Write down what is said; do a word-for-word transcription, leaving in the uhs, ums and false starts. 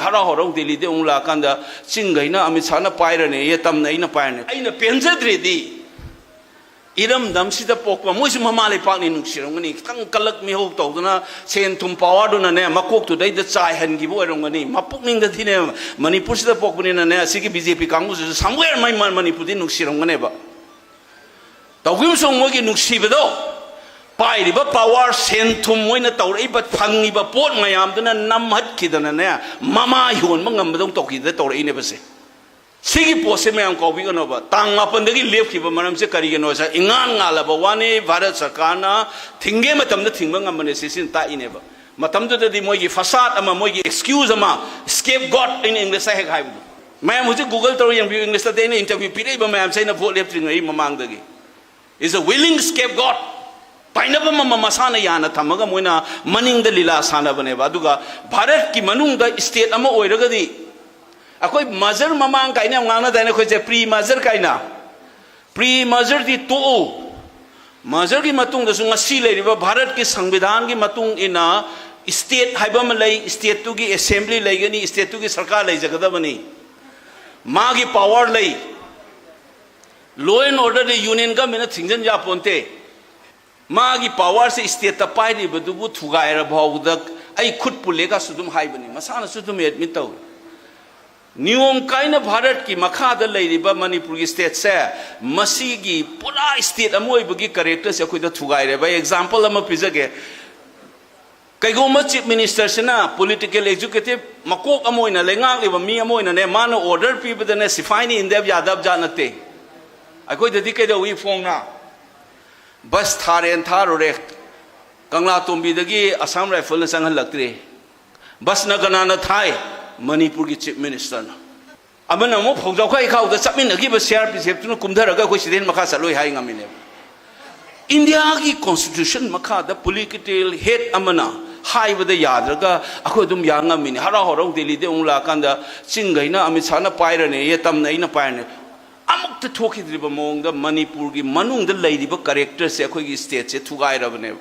ꯍꯔꯥꯎ ꯍꯔꯥꯎ ꯗꯦꯜꯂꯤꯗ ꯑꯃꯨꯛ ꯂꯥꯛꯑꯀꯥꯟꯗ ꯆꯤꯡꯈꯩꯅ ꯑꯃꯤꯠ ꯁꯥꯍꯅ ꯄꯥꯏꯔꯅꯤ, ꯇꯝꯅ ꯑꯩꯅ ꯄꯥꯏꯔꯅꯤ꯫ ꯑꯩꯅ ꯄꯦꯟꯖꯗ꯭ꯔꯦꯗꯤ ꯏꯔꯝꯗꯝꯁꯤꯗ ꯄꯣꯛꯄ ꯃꯣꯏꯁꯨ ꯃꯃꯥ ꯂꯩꯄꯥꯛꯅꯤ, ꯅꯨꯡꯁꯤꯔꯝꯒꯅꯤ꯫ ꯈꯤꯇꯪ ꯀꯂꯛ ꯃꯤꯍꯧ ꯇꯧꯗꯅ ꯁꯦꯟ ꯊꯨꯝ ꯄꯋꯥꯔꯗꯨꯅꯅꯦ ꯃꯀꯣꯛꯇꯨꯗꯩꯗ ꯆꯥꯏꯍꯟꯈꯤꯕ ꯑꯣꯏꯔꯝꯒꯅꯤ꯫ ꯃꯄꯨꯛꯅꯤꯡꯗꯗꯤꯅꯦ ꯃꯅꯤꯄꯨꯔꯁꯤꯗ ꯄꯣꯛꯄꯅꯤꯅꯅꯦ ꯑꯁꯤꯒꯤ ꯕꯤ ꯖꯦ ꯄꯤ ꯀꯥꯡꯕꯨꯁꯤꯁꯨ somewhere ꯃꯩ ꯃ-, ꯃꯅꯤꯄꯨꯔꯗꯤ ꯅꯨꯡꯁꯤꯔꯝꯒꯅꯦꯕ꯫ ꯇꯧꯈꯤꯕꯁꯨ ꯃꯣꯏꯒꯤ ꯅꯨꯡꯁꯤꯕꯗꯣ ꯄꯥꯏꯔꯤꯕ ꯄꯋꯥꯔ, ꯁꯦꯟ ꯊꯨꯝ, ꯃꯣꯏꯅ ꯇꯧꯔꯛꯏꯕ, ꯐꯪꯉꯤꯕ ꯄꯣꯠ ꯃꯌꯥꯝꯗꯨꯅ ꯅꯝꯍꯠꯈꯤꯗꯅꯅꯦ ꯃꯃꯥ ꯌꯣꯟꯕ ꯉꯝꯕꯗꯧ ꯇꯧꯈꯤꯗꯅ ꯇꯧꯔꯛꯏꯅꯦꯕꯁꯦ꯫ ꯁꯤꯒꯤ ꯄꯣꯠꯁꯦ ꯃꯌꯥꯝ ꯀꯥꯎꯕꯤꯒꯅꯣꯕ꯫ ꯇꯥꯡ ꯃꯥꯄꯟꯗꯒꯤ ꯂꯦꯞꯈꯤꯕ ꯃꯔꯝꯁꯦ ꯀꯔꯤꯒꯤꯅꯣ ꯍꯥꯏ ꯏꯉꯥꯟ ꯉꯥꯜꯂꯕ ꯋꯥꯅꯤ꯫ ꯚꯥꯔꯠ ꯁꯔꯀꯥꯔꯅ ꯊꯤꯡꯒꯦ ꯃꯇꯝꯗ ꯊꯤꯡꯕ ꯉꯝꯕꯅꯦ, ꯁꯤꯁꯤꯅ ꯇꯥꯛꯏꯅꯦꯕ꯫ ꯃꯇꯝꯗꯨꯗꯗꯤ ꯃꯣꯏꯒꯤ ꯐꯁꯥꯠ ꯑꯃ, ꯃꯣꯏꯒꯤ excuse ꯑꯃ, scapegoat ꯑꯩꯅ ꯏꯪꯂꯤꯁꯇ ꯍꯦꯛ ꯍꯥꯏꯕꯗꯣ꯫ ꯃꯌꯥꯝ ꯍꯧꯖꯤꯛ Google ꯇꯧꯔ ꯌꯦꯡꯕꯤꯌꯨ, ꯏꯪꯂꯤꯁꯇꯗꯤ ꯑꯩꯅ interview ꯄꯤꯔꯛꯏꯕ ꯃꯌꯥꯝꯁꯦ ꯑꯩꯅ ꯚꯣꯠ ꯂꯦꯞꯇ꯭ꯔꯤꯉꯩ ꯃꯃꯥꯡꯗꯒꯤ꯫ Is a willing scapegoat꯫ ꯇꯥꯏꯅꯕ ꯑꯃ ꯃꯁꯥꯅ ꯌꯥꯅ ꯊꯝꯃꯒ ꯃꯣꯏꯅ ꯃꯅꯤꯡꯗ ꯂꯤꯂꯥ ꯁꯥꯟꯅꯕꯅꯦꯕ꯫ ꯑꯗꯨꯒ ꯚꯥꯔꯠꯀꯤ ꯃꯅꯨꯡꯗ state ꯑꯃ ꯑꯣꯏꯔꯒꯗꯤ ꯑꯩꯈꯣꯏ merger ꯃꯃꯥꯡ ꯀꯥꯏꯅ ꯌꯥꯝ ꯉꯥꯡꯅꯗꯥꯏꯅꯦ ꯑꯩꯈꯣꯏꯁꯦ, pre merger ꯀꯥꯏꯅ꯫ Pre mergerꯗꯤ ꯇꯣꯛꯎ꯫ Mergerꯒꯤ ꯃꯇꯨꯡꯗꯁꯨ ꯉꯁꯤ ꯂꯩꯔꯤꯕ ꯚꯥꯔꯠꯀꯤ ꯁꯪꯕꯤꯙꯥꯟꯒꯤ ꯃꯇꯨꯡ ꯏꯟꯅ state ꯍꯥꯏꯕ ꯑꯃ ꯂꯩ, stateꯇꯨꯒꯤ assembly ꯂꯩꯒꯅꯤ, stateꯇꯨꯒꯤ ꯁꯔꯀꯥꯔ ꯂꯩꯖꯒꯗꯕꯅꯤ꯫ ꯃꯥꯒꯤ power ꯂꯩ꯫ Law and orderꯗꯤ union governmentꯅ ꯊꯤꯡꯖꯤꯟ ꯌꯥꯄꯣꯟꯇꯦ꯫ ꯃꯥꯒꯤ powerꯁꯦ stateꯇ ꯄꯥꯏꯔꯤꯕꯗꯨꯕꯨ ꯊꯨꯒꯥꯏꯔ ꯐꯥꯎꯕꯗ ꯑꯩ ꯈꯨꯠ ꯄꯨꯜꯂꯦꯒꯁꯨ ꯑꯗꯨꯝ ꯍꯥꯏꯕꯅꯤ, ꯃꯁꯥꯅꯁꯨ ꯑꯗꯨꯝ admit ꯇꯧꯏ꯫ ꯅꯤꯌꯣꯝ ꯀꯥꯏꯅ ꯚꯥꯔꯠꯀꯤ ꯃꯈꯥꯗ ꯂꯩꯔꯤꯕ ꯃꯅꯤꯄꯨꯔꯒꯤ stateꯁꯦ, ꯃꯁꯤꯒꯤ ꯄꯨꯔꯥ state ꯑꯃ ꯑꯣꯏꯕꯒꯤ characterꯁꯦ ꯑꯩꯈꯣꯏꯗ ꯊꯨꯒꯥꯏꯔꯦꯕ꯫ ꯑꯩ example ꯑꯃ ꯄꯤꯖꯒꯦ꯫ ꯀꯩꯒꯨꯝꯕ chief ministerꯁꯤꯅ political executive ꯃꯀꯣꯛ ꯑꯃ ꯑꯣꯏꯅ, ꯂꯩꯉꯥꯛꯂꯤꯕ ꯃꯤ ꯑꯃ ꯑꯣꯏꯅꯅꯦ, ꯃꯥꯅ order ꯄꯤꯕꯗꯅꯦ ꯁꯤꯐꯥꯏꯅ ꯏꯟꯗꯕ ꯌꯥꯗꯕ ꯖꯥꯠ ꯅꯠꯇꯦ꯫ ꯑꯩꯈꯣꯏꯗꯗꯤ ꯀꯩꯗꯧꯏ ꯐꯣꯡꯅ? Bus ꯊꯥꯔꯦꯅ ꯊꯥꯔꯨꯔꯦ, ꯀꯪꯂꯥꯇꯣꯝꯕꯤꯗꯒꯤ Assam Riflesꯅ ꯆꯪꯍꯜꯂꯛꯇ꯭ꯔꯦ꯫ Busꯅ ꯀꯅꯥꯅ ꯊꯥꯏ? ꯃꯅꯤꯄꯨꯔꯒꯤ chief ministerꯅ꯫ ꯑꯃꯅ ꯑꯃꯨꯛ ꯐꯧꯖꯥꯎꯈꯥꯏ ꯏꯈꯥꯎꯗ ꯆꯠꯃꯤꯟꯅꯈꯤꯕ C R P Fꯇꯨꯅ ꯀꯨꯝꯊꯔꯒ ꯑꯩꯈꯣꯏ ꯁꯤꯗꯩ ꯍꯦꯟꯅ ꯃꯈꯥ ꯆꯠꯂꯣꯏ ꯍꯥꯏ ꯉꯝꯃꯤꯅꯦꯕ꯫ ꯏꯟꯗꯤꯌꯥꯒꯤ constitution ꯃꯈꯥꯗ political head ꯑꯃꯅ ꯍꯥꯏꯕꯗ ꯌꯥꯗ꯭ꯔꯒ ꯑꯩꯈꯣꯏ ꯑꯗꯨꯝ ꯌꯥ ꯉꯝꯃꯤꯅꯦ꯫ ꯍꯔꯥꯎ ꯍꯔꯥꯎ ꯗꯦꯜꯂꯤꯗ ꯑꯃꯨꯛ ꯂꯥꯛꯑꯀꯥꯟꯗ ꯆꯤꯡꯈꯩꯅ ꯑꯃꯤꯠ ꯁꯥꯍꯅ ꯄꯥꯏꯔꯅꯤ, ꯇꯝꯅ ꯑꯩꯅ ꯄꯥꯏꯔꯅꯤ꯫ ꯑꯃꯨꯛꯇ ꯊꯣꯛꯈꯤꯗ꯭ꯔꯤꯕ ꯃꯑꯣꯡꯗ ꯃꯅꯤꯄꯨꯔꯒꯤ ꯃꯅꯨꯡꯗ ꯂꯩꯔꯤꯕ characterꯁꯦ ꯑꯩꯈꯣꯏꯒꯤ stateꯁꯦ ꯊꯨꯒꯥꯏꯔꯕꯅꯦꯕ꯫